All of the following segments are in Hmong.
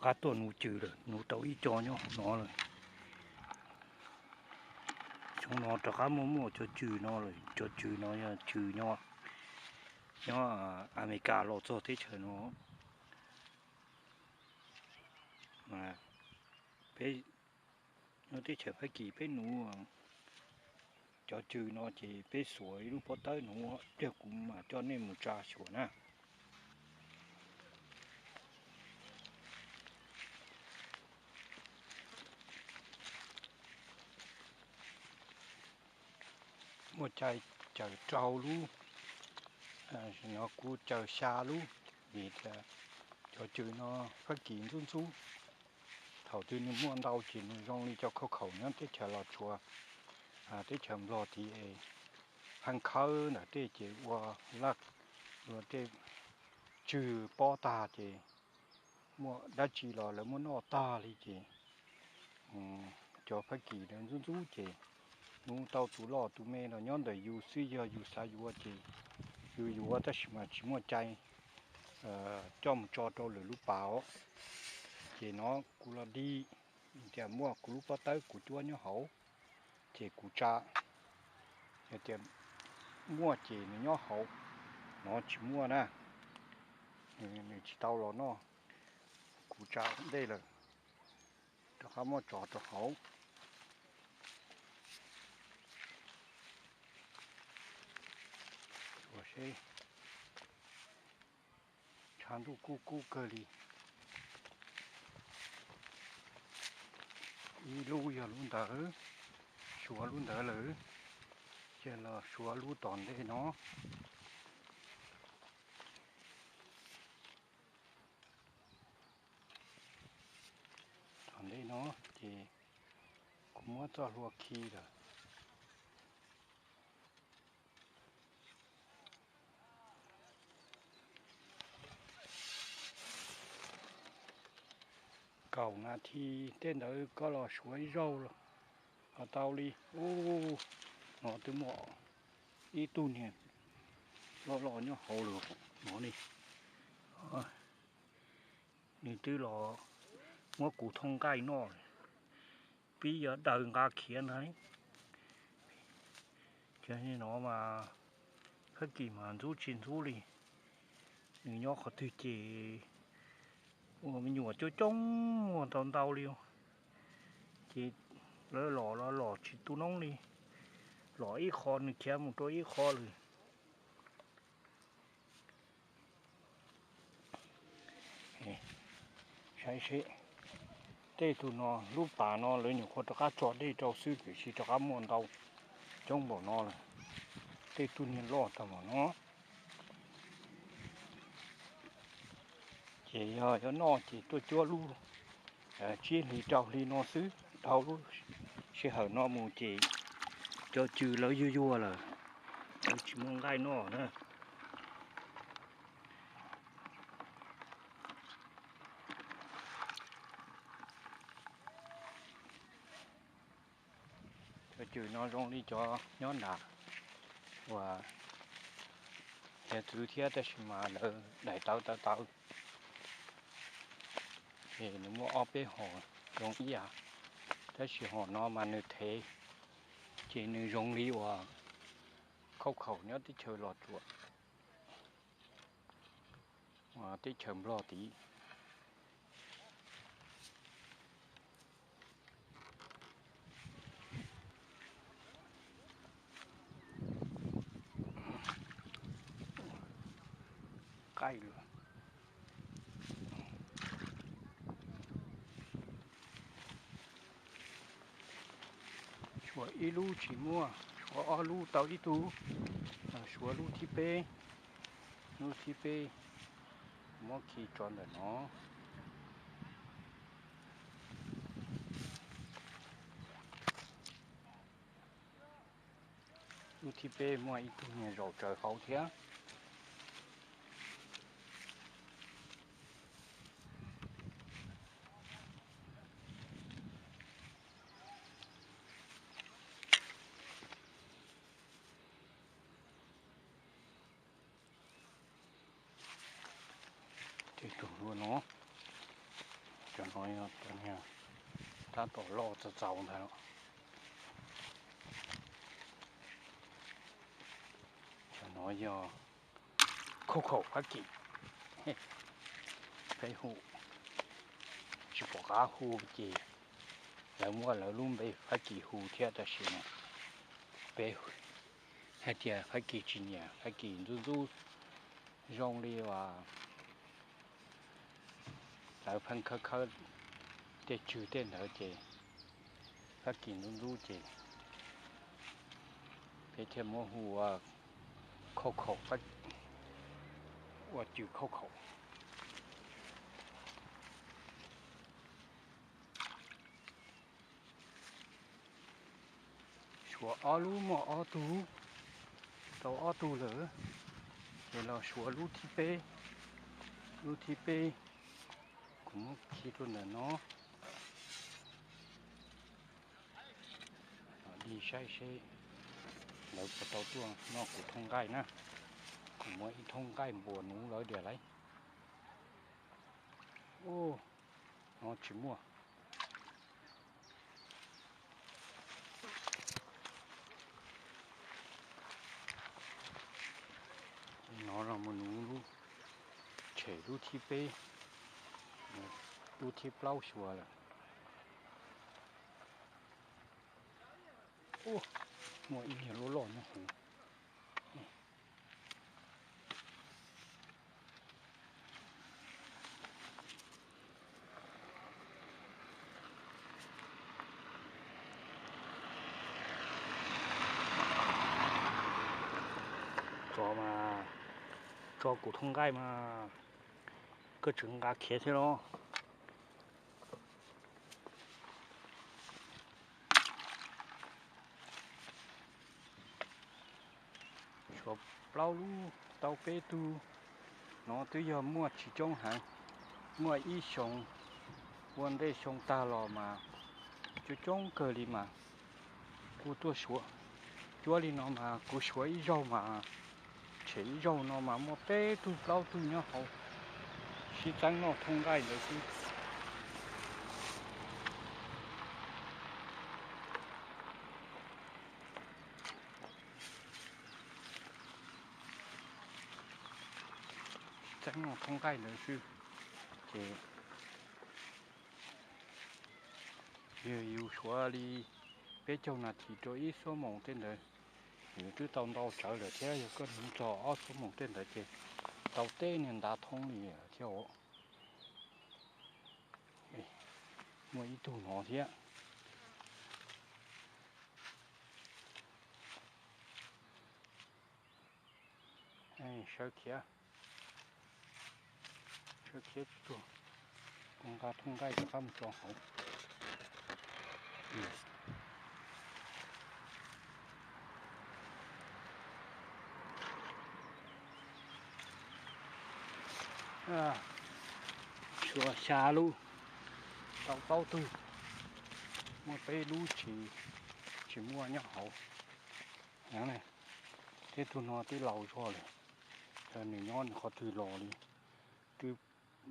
Qab tuaj nuv cws lawm, nuv tau ib co nyob hauv no lawm. Xyoo no rov qab muaj muaj cov cws no lawm, cov cws no yog cws nyob, nyob Amelikas los txog teb chaws no. Peb nyob teb chaws Fab Kis peb nuv cov cws no ces peb xuas ib lub pob tawb nuv, pliag kuv mam coj nej mus tsa xyuas na. Muaj cai caws rau lub, no kuv caws xya lub, vim tias cov cws no Fab Kis ntxub ntxub. Thaum twg nws muaj ntau ces nws zoo li cov khauj khaum nyob teb chaws Los Tsuas, teb chaws Nplog tid es, haj khawb ntawm tej ces ua laj, ua tej tswg pob tag ces muaj dab tsi los lawv muab noj tag li ces cov Fab Kis lawv ntxub ntxub ces nuv tau tus loj tus me los nyob ntawm yus xwb, yog yus xav yuav ces yus yuav tab sis mas tsis muaj cai coj mus tso rau lwm lub pas os. Ces no kuv los dig, tias muaj kuv lub pob tawb kuv cuab nyob hauv, ces kuv tsa. Yog tias muaj ces nws nyob hauv, no tsis muaj na, nws tsis tau los noj. Kuv tsa ntej lawm, rov qab muab tso rau hauv. Ua seb, tshav ntuj kub kub kawg li. Ib lub yog lub ntawd, suav lub ntawd lawm, ces los suav lub tom ntej no. Tom ntej no ces kuv muab txoj hlua khi lawm. Kaum nas this tej ntawd koj los suav ib zaug los tau li. Ub, no twb muaj ib tug niag loj loj nyob hauv lawm no li. Nws twb los muab kuv thooj nqaij noj, pib yuav daws nqa khiav ntag. Ces no mas Fab Kis mas ntxub tsis ntxub li, nws nyob qhov twg ces ua me nyuam coob coob muaj ntau ntau li. Ces lawv los los los tsis tu noob li, los ib qho nws khiav mus rau ib qho lawm. Saib seb, tej tug no lub pas no lawv nyuam qhuav rov qab tso dej rau xwb tiam sis rov qab muaj ntau coob npaum no lawm. Tej tug niag loj tag npaum no. Ces yog yuav noj ces tuaj cuab lub tsiab hlis rau hli no xwb, dhau lub sij hawm no mus ces cov cws lawv yuag yuag lawm, lawv tsis muaj nqaij noj na. Cov cws no zoo li cov nyob nram uas hiav txwv thiab tab sis mas lawv daim tawv tawv tawv, ces nws muaj ob peb hom zoo ib yam, tab sis hom no mas nws thev, ces nws zoo li uas khauj khaum nyob teb chaws Los Tsuas, teb chaws Nplog tid. Qaij lawm. Suav ib lub tsis muaj, suav ob lub tau ib tug, suav lub thib peb, lub thib peb, muab khi tso ntawm no. Lub thib peb muaj ib tug niag zaum tsawv hauv thiab. Tej tug lua no, cov Tab tom loj txaus txaus ntawd. Cov no yog khauj khaum Fab Kis. Peb hu, tsis pom qab hu ces lawv muab lawv lub npe Fab Kis hu thiab, tab sis no peb hais tias Fab Kis tsis nyiam, Fab Kis ntxub ntxub zoo li uas lawv pheej khawb khawb tej tswg tej ntawd ces Fab Kis ntxub ntxub ces peb thiaj muab hu ua khauj khaum, ua cws khauj khaum. Suav ob lub muaj ob tug, tau ob tug lawm, ces los suav lub thib peb. Lub thib peb kuv muab khi rau ntawm no. Dig saib seb lawv puas tau tuaj noj kuv thooj nqaij na. Kuv muab ib thooj nqaij npuas nuv lawv diam lauj. Ub, no tsis muaj. No los mus nuv lub, tshem lub thib peb, lub thib plaub xyuas lawm. Ub, muaj ib niag loj loj nyob hauv. Tso mas, tso kuv thooj nqaij mas koj tseem nqa khiav thiab los. Suav plaub lub tau peb tug no twb yog muaj tsis coob heev, muaj ib xyoos, ua ntej xyoo tag los mas coob coob kawg li mas kuj tuaj suav. Cuab li no mas kuv suav ib zaug mas tshem ib zaug no mas muaj peb tug plaub tug nyob hauv sib txeeb noj thooj nqaij ntawd xwb. Txeeb noj thooj nqaij ntawd xwb ces yog yus suav li peb caug nas this rau ib xuab moos tej ntawd, nws twb tau ntau tsawv lawm thiab. Yog koj nuv txog ob xuab moos tej ntawd ces tau tej niag ntav thoob li thiab os. Muaj ib tug no thiab. Sawv khiav, sawv khiav tsis tuag, kuv nqa thooj nqaij rov qab mus tso hauv. Suav xya lub, tau plaub tug, muaj peb lub tsis, tsis muaj nyob hauv. Thiab tug no twb laus zog lawm, nws nyob nws qhov twg los li, twb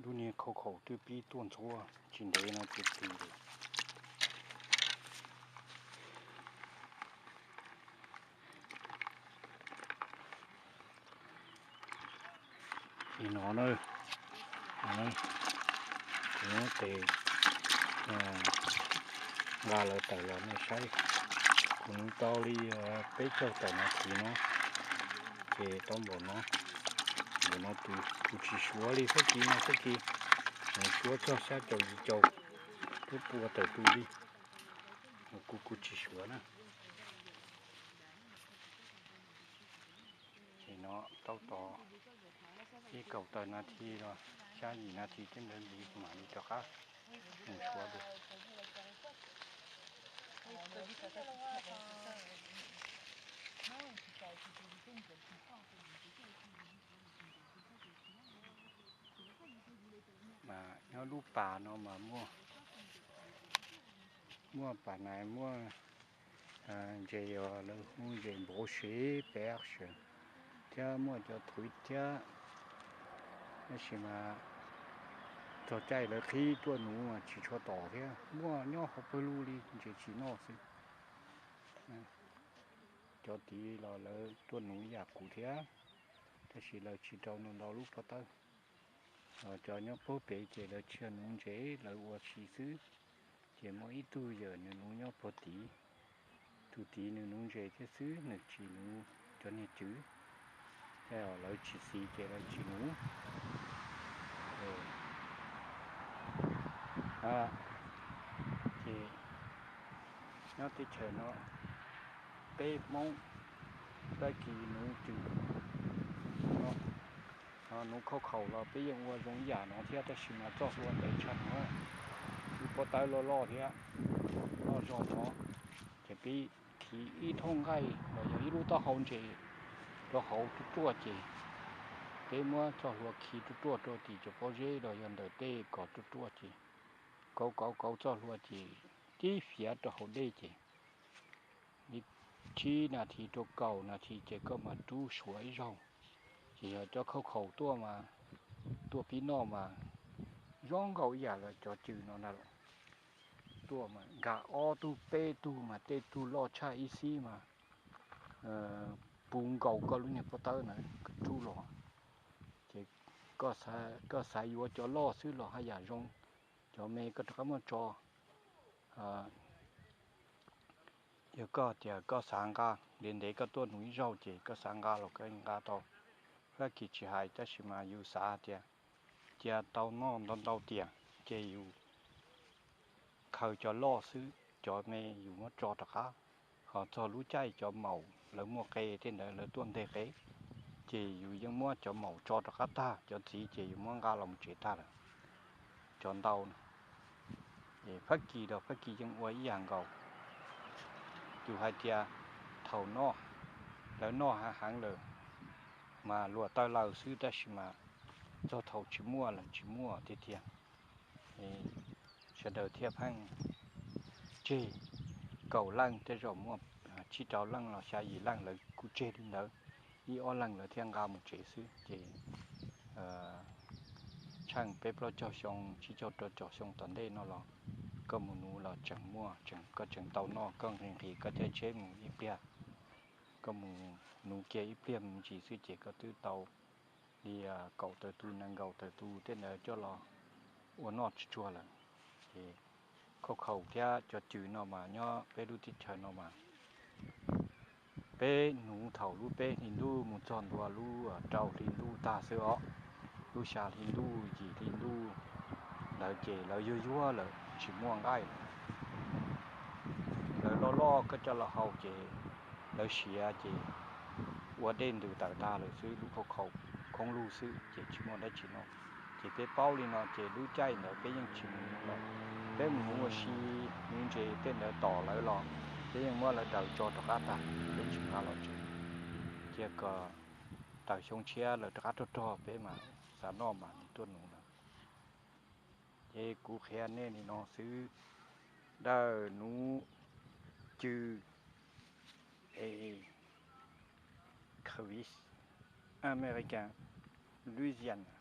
lub niag khauj khaum twb pib tuaj ntxhuab tsis ntev no ces pw lawm. Li no na, kuv tes nqa lawv tawm los nej saib, kuv nuv tau li peb caug tawm nas this no, ces tau npaum no, npaum no tus kuv tsis suav li, txhob kis no txhob kis, suav txog xya caum yim caum, twb pua tawm tus li, kuv kuv tsis suav na. Ces no tau tos ib kaum tawm nas this los xya yim nas this tej ntawd ntxiv mam li rov qab mus suav dua. Mas nyob lub pas no mas muaj, muaj pas nais, muaj ntses, yog lawv hu ntses npov sev pes, thiab muaj cov thuiv thiab. Tab sis mas Txog caij lawv qhib tuaj nuv mas tsis tshua tom thiab, muaj nyob hauv pawg lug li ntses tsis noj xwb. Cov tid los lawv tuaj nuv ib yam kuv thiab, tab sis lawv tsis rau ntau ntau lub pob tawb. Cov nyob puag pem ces lawv tsis nuv ntses, lawv ua si xwb. Ces muaj ib tug yawm nws nuv nyob puag tid, tus tid nws nuv ntses thiab xwb, nws tsis nuv cov niag cwv. Ces lawv tsis xis ces lawv tsis nuv. Ces nyob teb chaws no peb Hmoob Fab Kis nuv cwv, nuv khauj khaum los peb yeej ua zoo ib yam no thiab, tab sis mas txoj hlua ntev tshaj no, lub pob tawb loj loj thiab loj zog no. Ces peb khi ib thooj nqaij los yog ib lub taub hau ntses rau hauv ruaj ruaj ces peb muab txoj hlua khi ruaj ruaj rau tim cov pob zeb los yog ntawm tej kom ruaj ruaj ces kauv kauv kauv txoj hlua ces tib fiav rau hauv dej ces li tsib nas this rau kaum nas this ces koj mam rub suav ib zaug. Ces yog cov khauj khaum tuaj mas, tuaj pib noj mas zoo nkaus ib yam li cov cwv no ntag. Tuaj mas nkag ob tug peb tug mas tej tug loj tshaj ib xib mas puv nkaus koj lub niag pob tawb na, koj rub los. Ces koj xav yuav cov loj xwb los haj yam zoo, cov me koj rov qab muab tso. Yog koj tias koj xav nqa, ntev ntev koj tuaj nuv ib zaug ces koj xav nqa los koj nqa tau, Fab Kis tsis hais, tab sis mas yus xav tias cia tau noj ntau ntau tiam ces yus khaws cov loj xwb, cov me yus muab tso rov qab. Ho txog lub caij cov maum lawv muaj qe tej ntawd lawv tuaj nteg qe, ces yus yeej muab cov maum tso rov qab tag, cov txiv ces yus muab nqa los mus tsev tag lawm, cov ntau. Fab Kis los Fab Kis yeej ua ib yam nkaus. Yus hais tias thaum no lawv noj heev heev lawm mas luag tawg laws xwb, tab sis mas txog thaum tsis muaj lawm tsis muaj tiag tiag. Sawv daws thiaj pheej tseg, kaum leej tej zaum muaj tsib rau leej los xya yim leej lawv kuj tseg li ntawd, ib ob leeg lawv thiaj nqa mus tsev xwb. Ces tsheej peb plaub caug xyoo tsib caug rau caum xyoo tom ntej no los koj mus nuv los tseem muaj, koj tseem tau noj, koj nqhis nqhis koj thiaj tsheb mus ib pliag. Koj mus nuv kiag ib pliag me ntsis xwb ces koj twb tau li kaum tawm tus nees nkaum tawm tus tej ntawd coj los ua noj tsuag tsuag lawm. Ces khauj khaum thiab cov cwv no mas nyob peb lub teb chaws no mas peb nuv thaum lub peb hli ntuj mus txog ntua lub rau hli ntuj tag xwb os. Lub xya hli ntuj yim hli ntuj ntawd ces lawv yuag yuag lawm tsis muaj nqaij lawm. Lawv loj loj koj coj los hau ces lawv siav ces ua dej ntws tawm tag lawm xwb, lub khauj khaum khoob lug xwb ces tsis muaj dab tsi noj. Ces peb paub li no ces lub caij ntawd peb yeej tsis mus nuv lawm. Peb mus nuv ua si, nuv ntses tej ntawd tom lawv los peb yeej muab lawv daws tso rov qab tag, peb tsis nqa los tsev. Cia kom tawm xyoo tshiab lawv rov qab rog rog peb mas xav noj mas tuaj nuv lawm. Ces kuv qhia nej li no xwb, dawm nuv cw es Curry American Louisiana.